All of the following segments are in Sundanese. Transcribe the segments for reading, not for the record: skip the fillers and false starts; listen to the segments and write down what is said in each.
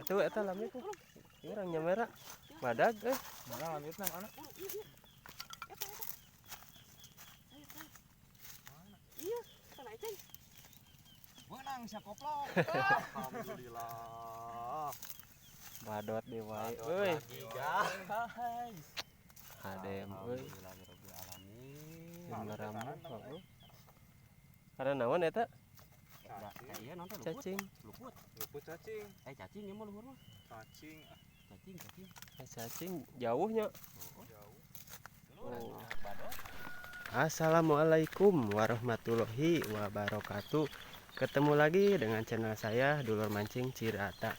Atuh eta lami tuh. Urang nyamera. Badag euy. Mana lanjutna mana? Iya, kana eceng. Menang sia koplok. Alhamdulillah. Badot deui wae euy. Guys. Adem euy. Alhamdulillahirabbil alamin. Meramu heuh. Karena naon eta? Iya nonton Cacing. luput. Luput cacing. Cacing ya mah luhur mah. Cacing Cacing, cacing. Cacing jauhnya. jauh. Oh. Assalamualaikum warahmatullahi wabarakatuh. Ketemu lagi dengan channel saya Dulur Mancing Cirata.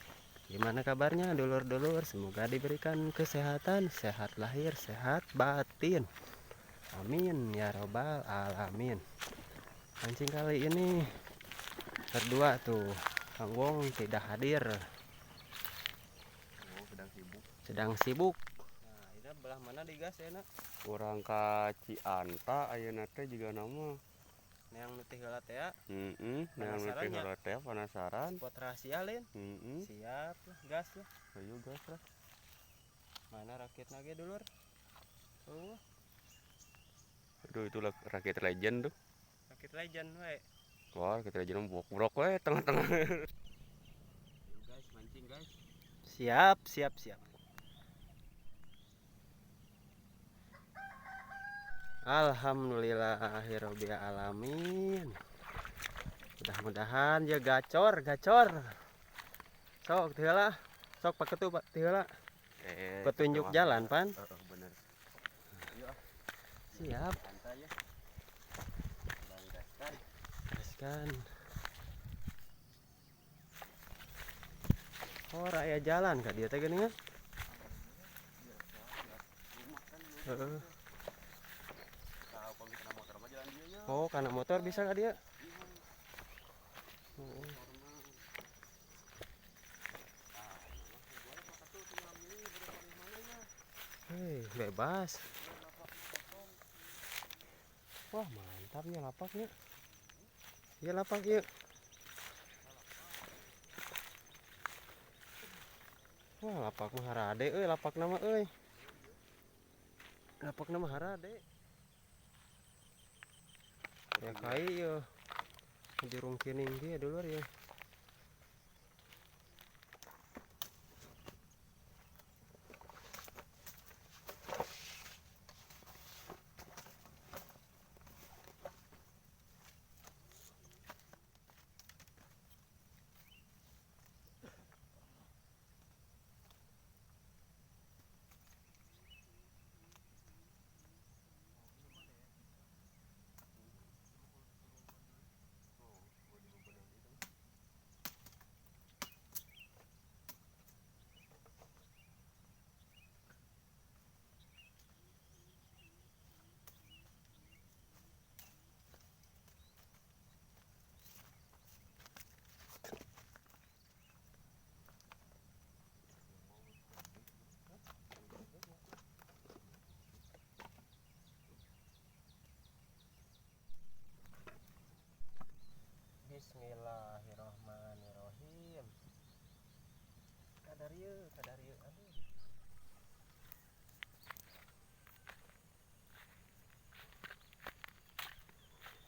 Gimana kabarnya dulur-dulur? Semoga diberikan kesehatan, sehat lahir, sehat batin. Amin ya robbal alamin. Mancing kali ini berdua tuh, Kang Wong tidak hadir. Oh, sedang sibuk. Sedang sibuk. Nah, ini belah mana digas enak? Urang ka Cianta ayeuna teh jiga nama Neang nu teh heula teh ya. heeh, neang nu teh heula teh penasaran. Spot rahasia lain. Heeh. Siap lah, gas lah. Ayo gas lah. Mana rakitna ge dulur? Oh. Aduh, itu rakit legend tuh. Rakit legend we. Wah, rakit legend bokrok we tengah-tengah. Ayo guys, mancing guys. Siap, siap, siap. Alhamdulillahirabbil alamin. Mudah-mudahan ya gacor, gacor. Sok teu heula. Sok paketu Pak teu heula. Petunjuk jalan pan. Heeh, bener. Ayo ah. Siap. Santai ya. Gaskan. Gaskan. Oh, raya jalan ka dieu teh geuningan. Heeh. Oh, karena motor bisa ka dia? Oh. Hei, bebas. Wah, mantapnya lapaknya. Iya lapak yuk. Wah, lapak mah harade euy, lapak nama euy. Lapak nama harade. Ya kai yo. Jurung kining dia dulur ya. Bismillahirrahmanirrahim. Kadar ieu, aduh.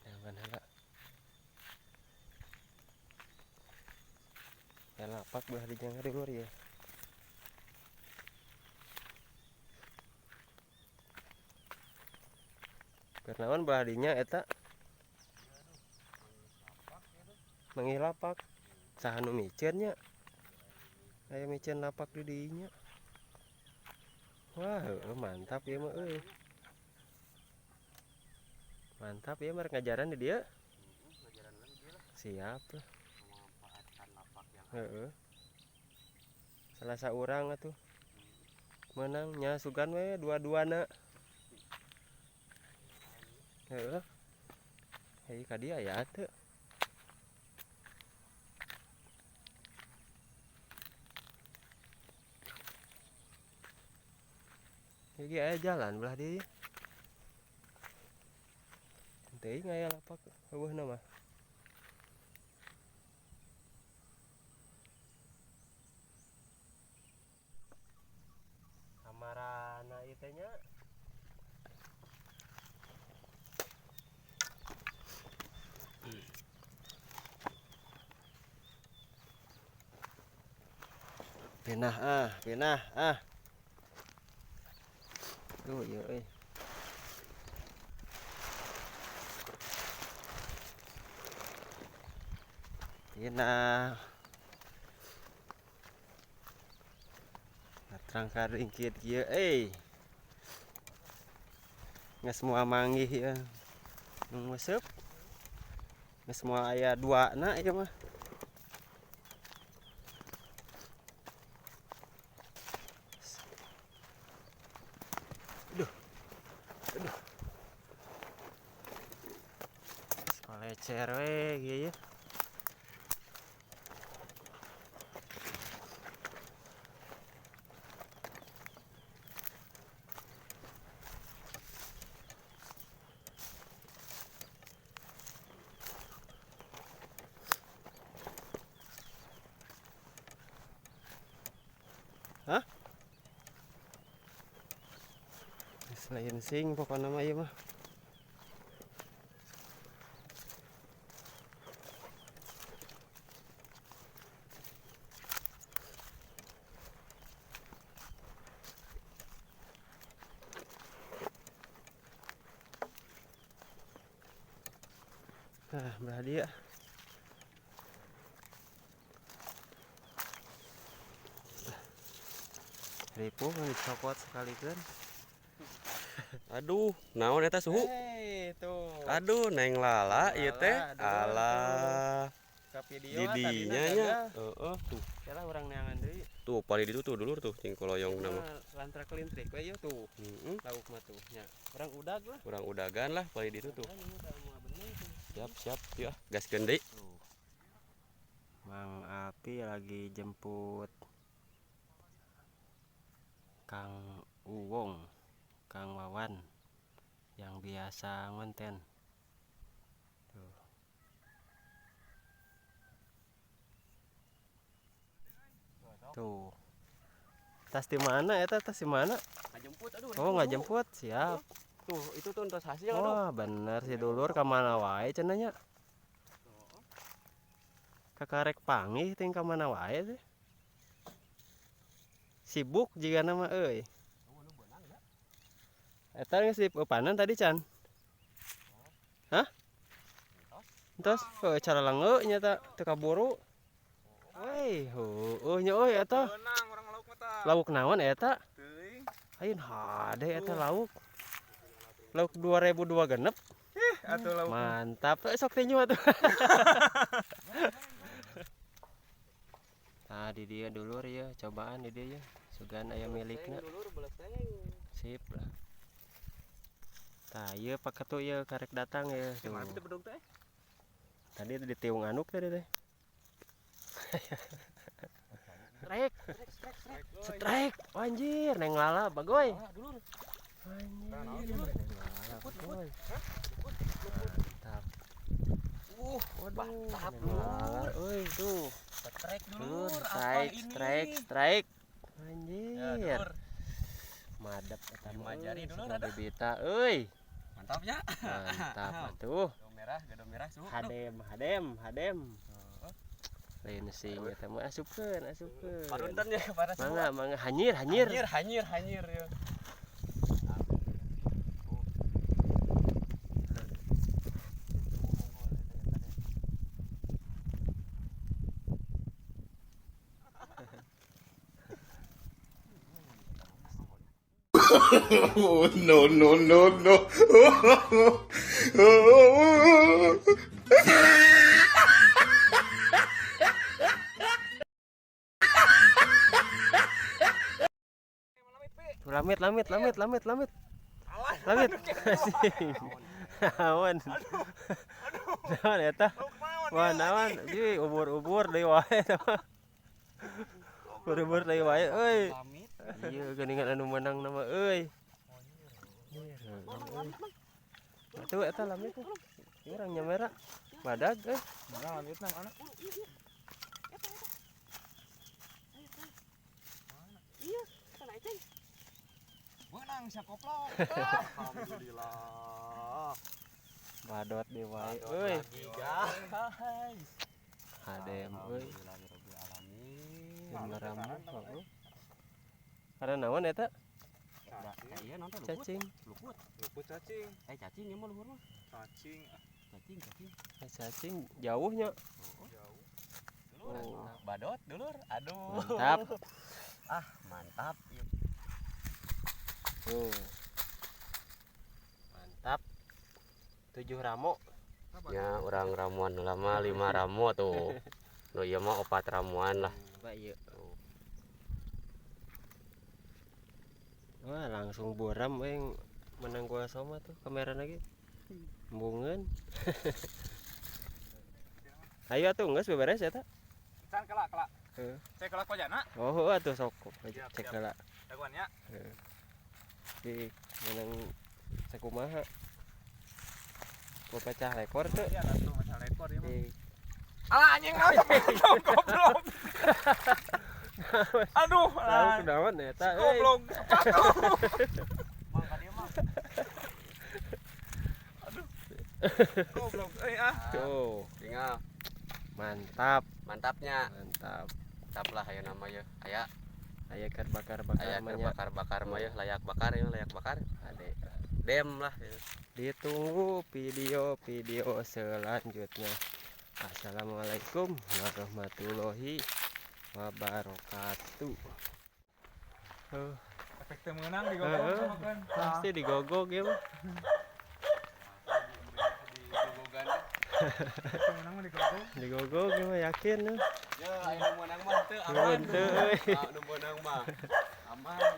Jangan heula. Ya lapak belah di jangan dulur ya. Karnawan belah dinya eta. Manggih lapak saha nu miceun nya, aya miceun lapak di dinya. Wah, mantap ya mah euy. Mantap ya mah ngajaran di dieu. Siap lah. Heeh. Salah saurang atuh. Menang nya sugan we dua-duana. Heeh. Hei ka dieu aya teu. Iki aya jalan belah dieu. Teuing aya lapak eueuhna mah. Pinah ah, pinah ah. Tuh ieu euy. Pinah. Latrang karingkit kieu euy. Geus moal manggih ieu. Nu nguseup. Geus moal aya duana ieu mah. Aduh. Aduh. Kolecer we kieu ya. Hah? Selain sing pokoknya mah ieu mah. Nah, belah dia. Ripuh dicokot sekalian. Aduh, naon eta suhu? Hey, tuh. Aduh, Neng Lala ieu teh. Alah. Ka video didinya nya. Heeh, tuh. Salah urang neangan deui. Tuh, pali ditu tuh dulur tuh cing koloyong nama. Lantra kelintrik we ieu tuh. Heeh. Lauk mah tuh nya. Urang udag lah. Urang udagan lah pali ditu tuh. Siap, siap. Yuk, gaskeun deui. Mang Api lagi jemput Kang Uwong, Kang Wawan yang biasa ngonten. Tuh. Tuh. Tas di mana eta? Tas di mana? Ngajemput aduh. Oh, ngajemput, siap. Tuh, itu tuh entos hasil aduh. Wah, bener si dulur ka mana wae cenah nya. Kakarek panggih ting ka mana wae teh. Sibuk jigana mah euy. Eta geus dipanen tadi can. Hah? Entos, heuh cara lengeuk nya ta teu kaburu. Euy, heueuh nya euy eta. Lauk naon eta? Ayeun hade eta lauk. Lauk 2002 genep. Ih, atuh lauk. Mantap, sok tinju atuh. Nah, di dia dulur ya, cobaan di dia ya. Sugan aya milikna. Sip lah. Tah, ieu paketu ieu karek datang ya. Tuh. Tadi ditiung anuk tadi teh. Strike. Strike. Anjir, Neng Lala bagoy. Anjir, Neng Lala bagoy. Mantap. Waduh, Neng Lala euy tuh. Strike dulur, strike, strike, strike. Anjir. Madep eta mah. Jari dulur ada. Bebeta euy. Mantap ya. Mantap atuh. Gado merah suhu. Hadem, hadem, hadem. Lain sing eta mah asupkeun, asupkeun. Parunten ya kepada semua. Mangga, mangga hanyir, hanyir. Hanyir, hanyir, hanyir ya. Oh, no, no, no, no. Lamit, lamit, lamit, lamit, lamit. Lamit. Awan. Aduh. Naon eta? Wah, naon? Ieu ubur-ubur deui wae eta mah. Ubur-ubur deui wae euy. Iya, geuningan anu menang nama euy. Tuh eta lamit. Urang nyamera. Badag euy. Mana lamitna mana? Iya, kana eceng. Menang sia koplok. Alhamdulillah. Badot deui wae euy. Guys. Hadem euy. 5 ramo. Heeh. Karena naon eta? Iya nonton Cacing. Luput. Luput cacing. Cacing ieu mah luhur mah. Cacing. Cacing, cacing. Cacing jauhnya. Jauh. Oh. Badot dulur. Aduh. Mantap. Ah, mantap. Tuh. Mantap. 7 ramo. Ya, orang ramuan lama 5 ramo tuh. Nu ieu mah 4 ramuan lah. Coba ieu. Wah, langsung buram we menang gua soma tuh kamera lagi. Embungeun. Ayo atuh geus beberes eta. Can kelak kelak. Heeh. Cek kelak wajana. Oh, atuh sok cek heula. Jagoan ya. Heeh. Di menang sakumaha. Gua pecah rekor tuh. Iya, atuh pecah rekor ieu mah. Alah anjing naon goblok. Aduh, lauk naon eta euy. Goblok sepatu. Mang ka dieu mah. Aduh. Goblok euy ah. Tuh, tinggal. Mantap. Mantapnya. Mantap. Mantap lah aya nama ye. Aya. Aya keur bakar-bakar aya keur bakar-bakar mah ye, layak bakar ye, layak bakar. Ade. Dem lah. Ditunggu video-video selanjutnya. Assalamualaikum warahmatullahi wabarakatuh. Efek teu meunang digogog sama kan. Pasti digogog ya mah. Efek teu meunang mah digogog. Digogog ya mah yakin. Ya, aya nu meunang mah teu aman. Teu euy. Nu meunang mah aman.